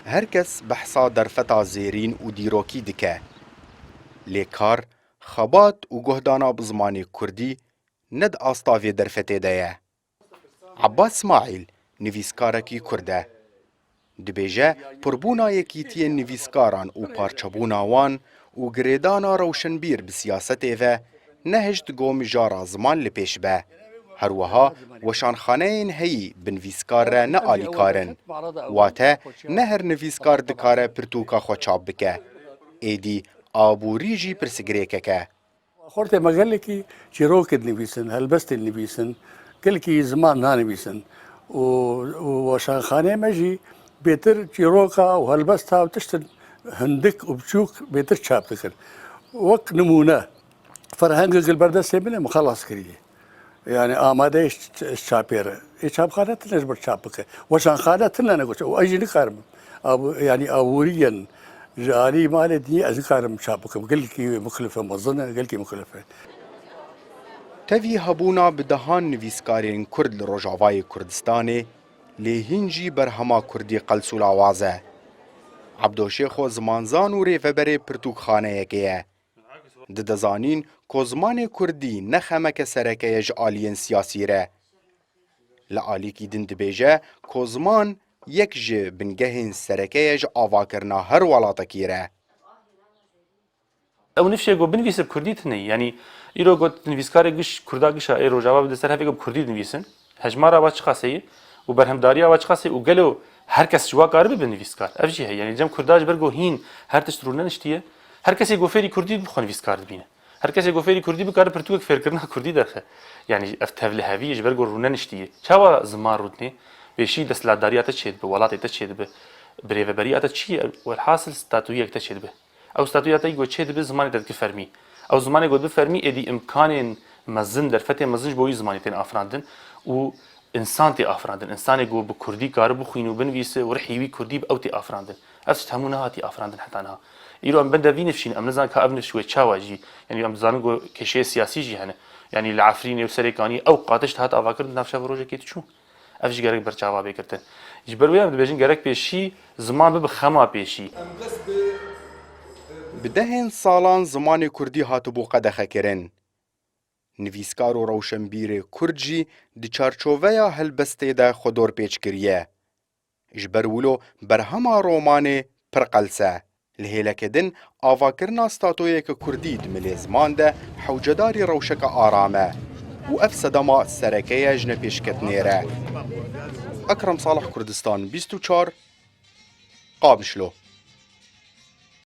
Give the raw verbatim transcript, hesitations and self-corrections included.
Her kes behsa derfeta zêrîn û dîrokî dike. Lê kar, xebat û guhdana bi zimanê kurdî ne di asta vê derfetê de ye. Ebbas Smaîl nivîskarekî kurd e. Dibêje, pirbûna yekîtiyên nivîskaran û parçebûna wan û girêdana rewşenbîr bi siyasetê ve nehişt ku mijara ziman li pêş be. Her wiha weşanxaneyên heyî bi nivîskar re ne alîkar in. Wate ne her nivîskar dikare pirtûka xwe çap bike. Êdî aborî jî pirsgirêkek e. Xortê me gelekî çîrokê dinivîsin, helbestên nivîsin, gelekî ziman nanivîsin. Û, û weşanxaneyê me jî bêtir çîroka û helbesta û tiştin hindik û biçûk bêtir çap dikin. Wek nimûne, Ferhengê Gil ber destê min e, min xelas kiriye. Yani amade ş-, ş-, çapê re. Ê çapxane tune ji ber çap bike. Weşanxane tune ne goç. Û ez jî nikarim. Abu, yani aboriyên ji alî malê dinê ez nikarim çap bikim. Gelkî muxlife mezin e, gelkî muxlife. Tevî hebûna bi dehan nivîskarên kurd li Rojavayê Kurdistanê, lê hîn jî berhema kurdî qels û lawaz e. Ebdo Şêxo zimanzan û rêveberê pirtûkxaneyekê ye. Dide zanîn ku zimanê kurdî ne xemeke sereke ye ji aliyên siyasî re. Li alîkî din dibêje ku ziman yek ji bingehên sereke ye ji avakirina her welatekî re. Ew nifşê ku binivîse bi kurdî tune ye. Yanî îro got nivîskarê giş, kurda giş a ê Rojava bide ser hevê ku bi kurdî dinivîsin. Hejmara wa çiqasê ye û berhemdariya wa çiqasê û gelo her kes ji wa karibe be nivîskar. Ev jî heye. Yanî cem kurda ji ber ku hîn her tişt rûneniştiye, her kesê ku fêrî kurdî dibe xwe nivîskar dibîne. Her kesê ku fêrî kurdî bikare pirtûkek fêrkirina kurdî derxe. Yanî ev tevlihevî ye ji ber ku rûneniştiye. Çawa ziman rûdinê? Pêşî desthilatdariya te çêdibe, welatê te çêdibe, birêveberiya te çi ye? Welhasil statuyek te çêdibe. Ew statuya te ku çêdibe zimanê te dike fermî. Ew zimanê ku dibe fermî êdî îmkanên mezin, derfetên mezin ji bo wî zimanê tên afirandin û însan tê afirandin. Însanê ku bi kurdî kare bixwîne û binivîse û rihî wî kurdî be ew tê afirandin. Ev tişt hemû nehatî afirandin heta niha. Îro em bende vî nifşîn, em nizanin ka ev nifş wê çawa jî, yanî em dizanin ku kêşeyê siyasî jî hene. Yanî li Efrînê û Serêkaniyê ew qatiş dihat avakirin di nav şev û rojekê diçûn. Ev jî gerek berçava bê girtin. Ji ber wê em dibêjin gerek pêşî ziman bibe xema pêşî. Bi dehên salan zimanê kurdî hatibû qedexekirin. Nivîskar û rewşenbîrê kurd jî di çarçoveya helbestê de xwe dorpêç kiriye. Ji ber wilo berhema romanê pir qels e. Li hêleke din avakirina statoyeke kurdî di milê ziman de hewcedarî rewşeke aram e û ev sedema sereke ye ji nepêşketinê re. Ekrem Salih, Kurdistan bîst û çar, Qamişlo.